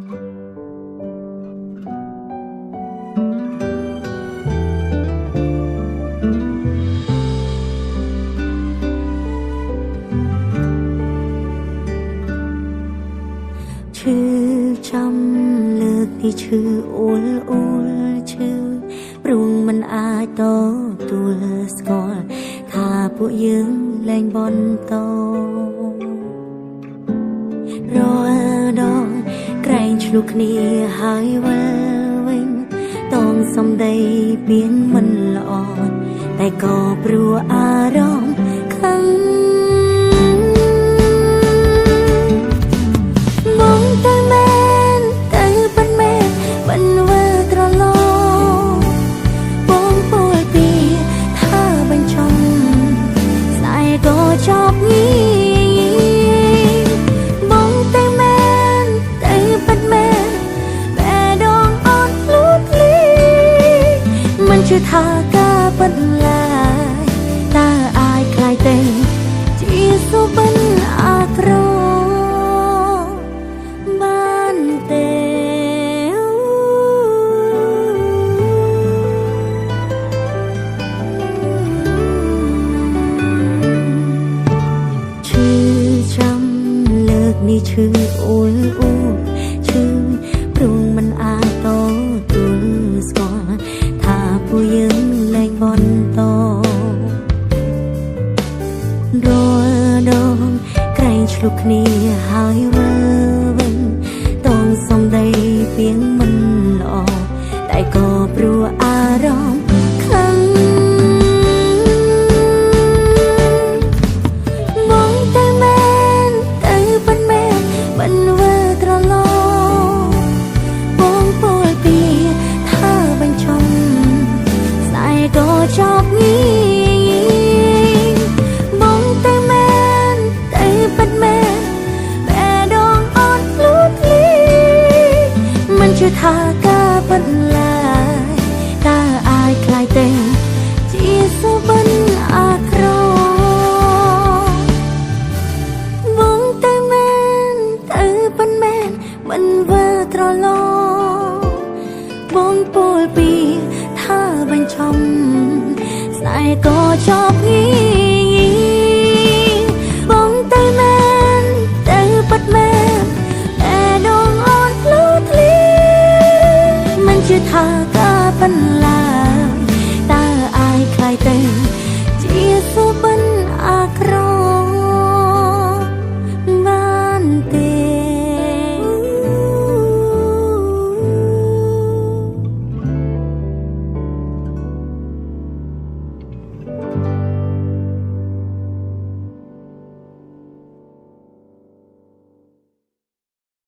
ឈឺចាំលើកនេះឈឺអ៊ូលអ៊ូលឈឺ ព្រោះមិនអាចទទួលស្គាល់ថាពួកយើងលែងបន្តរាល់ដងក្រែងឆ្លុះគ្នាហើយវិលវិញតងសំដីពៀនមិនល្អតែក៏ព្រោះអារម្មណ៍ខឹងបងទៅមែនទៅពិតមែនមិនវិលត្រឡប់បងពោលពីថាបញ្ចំស្នេហ៍ក៏ចប់ងាយបងទៅមែនទៅពិតមែនបែដងអត់លូតលីមិនជឿថាការពិតឡើយតើអាចខ្លាយទៅជាសុបិនអាក្រក់បានទេឈឺចាំលើកនេះឈឺអ៊ូលអ៊ូលឈឺព្រោះមិនអាចទទួលស្គាល់ថាពួកយើងលែងបន្តរាល់ដងក្រែងឆ្លុះគ្នាហើយវិលវិញតងសំដីពីងមិនល្អតែក៏ព្រោះអារម្មណ៍ខឹងបងទៅមែនទៅពិតមែនមិនវិលត្រឡប់បងពោលពីថាបញ្ចំស្នេហ៍ក៏ចប់ងាយបងទៅមែនទៅពិតមែនបែដងអត់លូតលីមិនជឿថាការពិតឡើយតើអាចខ្លាយទៅជាសុបិនអាក្រក់បងទៅមែនទៅពិតមែនមិនវិលត្រឡប់បងពោលពីថាបញ្ចំស្នេហ៍ក៏ចប់ងាយបងទៅមែនទៅពិតមែនតែដងអត់លូតលីមិនជឿថាការពិត